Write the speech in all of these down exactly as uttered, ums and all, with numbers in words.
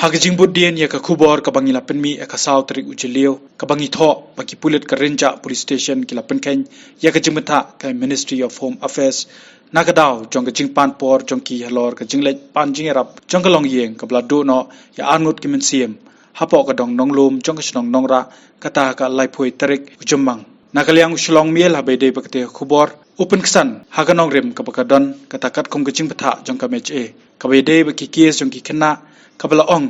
Ha ka jingbud dien ïa ka khubor kaba ngi la pynmih ha ka saw tarik u Jylliew, kaba ngi thoh ba ki pulit ka Rynjah Police Station ki la pynkheiñ ïa ka jingbthah ka Ministry of Home Affairs na ka daw jong ka jingpan por jong ki halor ka jingleit pan jingïarap jong ka longïing kaba la duh noh ïa arngut ki mynsiem hapoh ka dong Nonglum jong ka shnong Nongrah, kata ha ka laiphew tarik u Jymmang. Na ka liang u Shillong Mail, haba ïadei bad katei ka khubor, u pynksan ha ka nongrim kaba ka don, kata katkum ka jingbthah jong ka M H A, kaba ïadei bad ki case jong ki khynnah, kaba la ong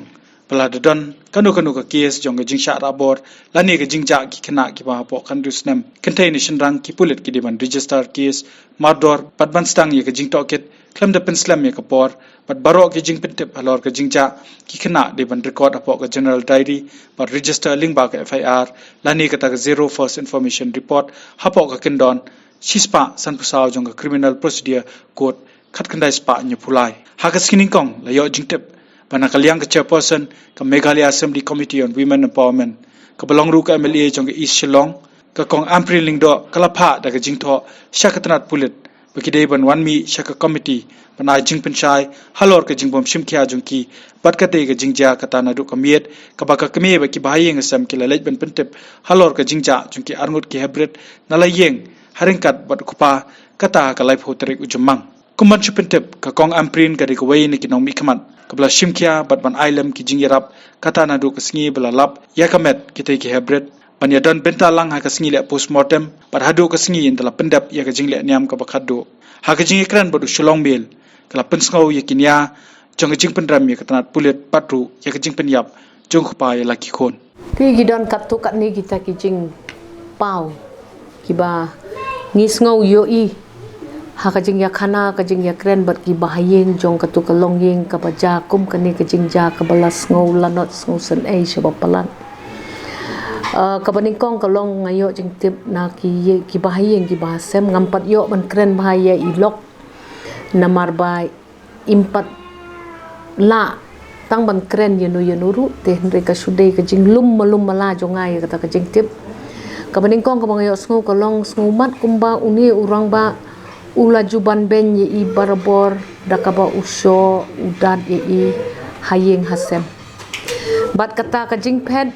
ba lada don kano kano ka case jong ka jingshah rahbor lane ka jingjah ki khynnah kiba hapoh khathynriew snem, kynthei ne shynrang, ki pulit ki dei ban register case mardor bad ban sdang ïa ka jingtohkit khlem da pynslem ïa ka por, bad baroh ki jingpyntip halor ka jingjah ki khynnah dei ban record hapoh ka General Diary bad register lyngba ka F I R lane kata ka Zero First Information Report hapoh ka kyndon shispah sanphew saw jong ka Criminal Procedure Code khatkhyndai spah hynñiewphew lai. Ha ka sngi nyngkong la ïoh jingtip ba na ka liang ka chairperson ka Meghalaya Assembly Committee on Women Empowerment, kaba long ruh ka M L A jong ka East Shillong, ka Kong Ampareen Lyngdoh, ka la phah da ka jingthoh sha ka tnat pulit ba ki dei ban wan mih sha ka komiti ban ai jingpynshai halor ka jingbym shim khia jong ki bad katei ka jingjia, kata naduh ka miet kaba ka kmie bad ki bahaïing hasem ki la leit ban pyntip halor ka jingjah jong ki arngut ki hybrid na la ïing ha ryngkat bad u kpa, kata ha ka laiphew tarik u Jymmang. Kum ban shu pyntip, ka Kong Ampareen ka dei kawei na ki nongmihkhmat kaba la shim khia bad ban ai lem ki jingïarap, kata naduh ka sngi ba la lap ïa ka met kitei ki hybrid, ban ïadon bynta lang ha ka sngi leh postmortem bad haduh ka sngi ynda la pyndep ïa ka jingleh niam kaba khatduh. Ha ka jingïakren bad u Shillong Mail, ka la pynsngew ïa ki nia jong ka jingpynrem ïa ka tnat pulit bad ruh ïa ka jingpynïap jong u kpa ïa la ki khun. Te ki don katto katne kita ki jingpaw kiba ngi sngew ïohi ha ka jingïakhana, ka jingïakren bad ki bahaïing jong kato ka longïing kaba jia kum kane ka jingjia kaba la sngew lanot sngew sngewsynei sha ba palat. Ah, kaba nyngkong ka long nga ïoh jingtip na ki, ki bahaïing ki bahasem, ngam pat ïoh ban kren bha ïa i lok. Namar ba im pat lah tang ban kren ïano ïano ruh, te hynrei ka shu dei ka jinglum malu mala jong nga ïa kata ka jingtip. Kaba nyngkong kaba nga ïohsngew ka long sngewmat kumba une u rangbah u la ju ban beiñ ïa i barabor da kaba u shoh u dat ïa i ha ïing ha sem. Bad kata ka jingphet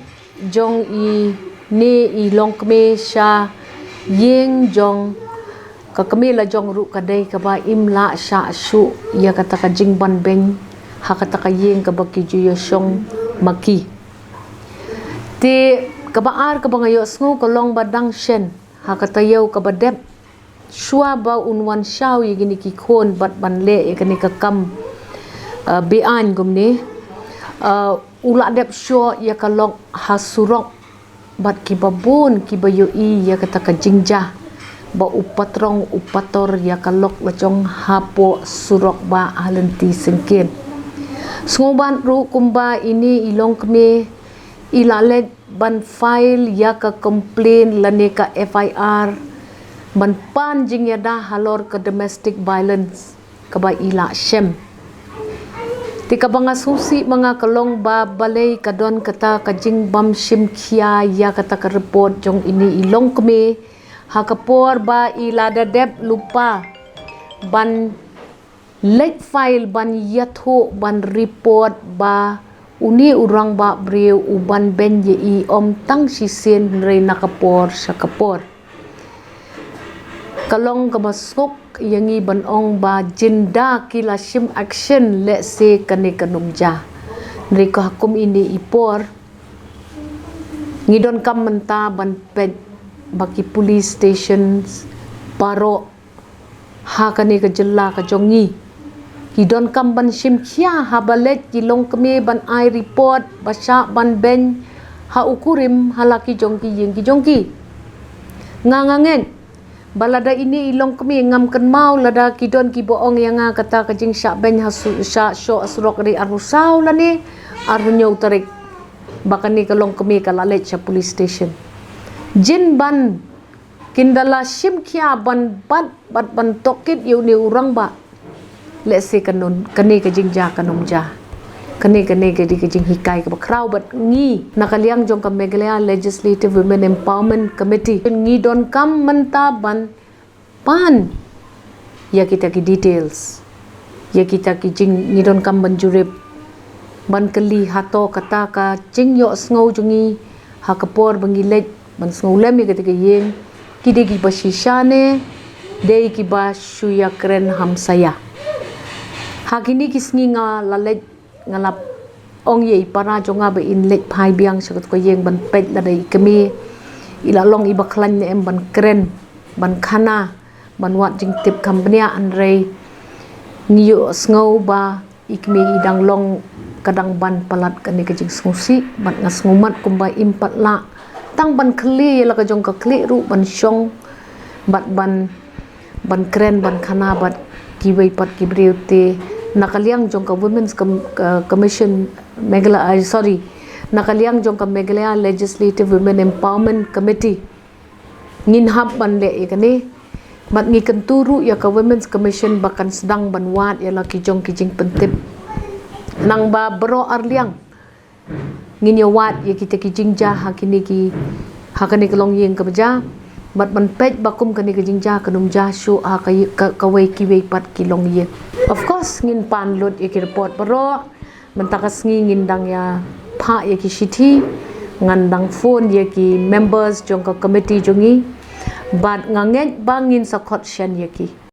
jong ine i longkmie sha ïing jong ka kmie la jong ruh ka dei kaba im lah shah shuh ïa kata ka jingban beiñ ha kata ka ïing kaba ki ju ïashong ma ki. Te kaba ar kaba nga ïohsngew ka long ba dang shen ha ka taïew kaba dep, shuwa ba un wan shaw ïa kine ki khun bad ban leh ïa kane ka kam, uh, be-aiñ kumne, uh, u la dep shoh ïa ka lok ha surok. Bad kiba bun kiba ïohi ïa kata ka jingjia ba u patrong u pator ïa ka lok la jong hapoh surok ba ha lynti syngkien. Sngewbha ruh kumba ine i longkmie i la leit ban file ïa ka complaint lane ka F I R ban pan jingïada halor ka domestic violence kaba i la shem. Te kaba nga sngewsih ma nga ka long ba balei ka don kata ka jingbym shim khia ïa kata ka report jong ine i longkmie ha ka por ba i la da dep lypa ban leit file ban ïathuh ban report ba une u rangbah briew u ban beiñ ïa i ym tang shisien hynrei na ka por sha ka por. Ka long kaba sngewsih ïa ngi ban ong ba ynda ki la shim action lehse kane kan ym jia. Hynrei ka ha kum ine i por ngi donkam mynta ban peit ba ki police stations baroh ha kane ka jylla ka jong ngi ki donkam ban shim khia haba leit ki longkmie ban ai report ba shah ban beiñ ha u kurim ha la ki jong ki ïing ki jong ki. Nga nga ngeit ba lada ine i longkmie, ngam kynmaw lada ki don kiba ong ïa nga kata ka jingshah beiñ ha su-, shah shoh ha surok ri arphew saw lane arphew hynñiew tarik ba kane ka longkmie ka la leit sha police station. Jin ban kin da la shim khia ban bat bad ban tohkit ïa une u rangbah, lehse kan ym, kane ka jingjia kan ym jia. Kane, kane ka dei ka jinghikai kaba khraw bad ngi na ka liang jong ka Meghalaya Legislative Women Empowerment Committee ngi donkam mynta ban pan ïa kita ki details, ïa kita ki jing, ngi donkam ban jurip ban kylli hato kata ka jingïohsngew jong ngi ha ka por ba ngi leit ban sngewlem ïa kata ka ïing ki dei kiba shisha ne dei kiba shu ïakren hamsaïa. Ha kine ki sngi nga la leit, nga la ong ïa i para jong nga ba in leit phai biang sha kata ka ïing ban peit lada i kmie i la long iba khlaiñ ne em ban kren, ban khana, ban wad jingtip kham bniah. Hynrei ngi ïohsngew ba i kmie i dang long, ka dang ban palat kane ka jingsngewsih. Bad nga sngewmat kumba im pat lah tang ban kylli ïa la ka jong ka khlieh ruh ban shong bad ban, ban kren, ban khana bad kiwei pat ki briew. Te na ka liang jong ka Women's Com-, ka Commission Meghalaya, ah, sorry, na ka liang jong ka Meghalaya Legislative Women Empowerment Committee, ngin hap ban leh ïa kane. Bad ngi kyntu ruh ïa ka Women's Commission ba kan sdang ban wad ïa la ki jong ki jingpyntip. Nang ba baroh arliang ngin ïa wad ïa kita ki jingjia ha kine ki, ha kane ka longïing kaba jia. Bad ban peit ba kum kane ka jingjia kan ym jia shuh ha ka, ka, kawei kiwei pat ki longïing. Of course ngin pan lut ïa ki report baroh. Mynta ka sngi ngin dang ïa phah ïa ki shithi, ngan dang phone ïa ki members jong ka committee jong ngi. Bad nga ngeit ba ngin sa khot shen ïa ki.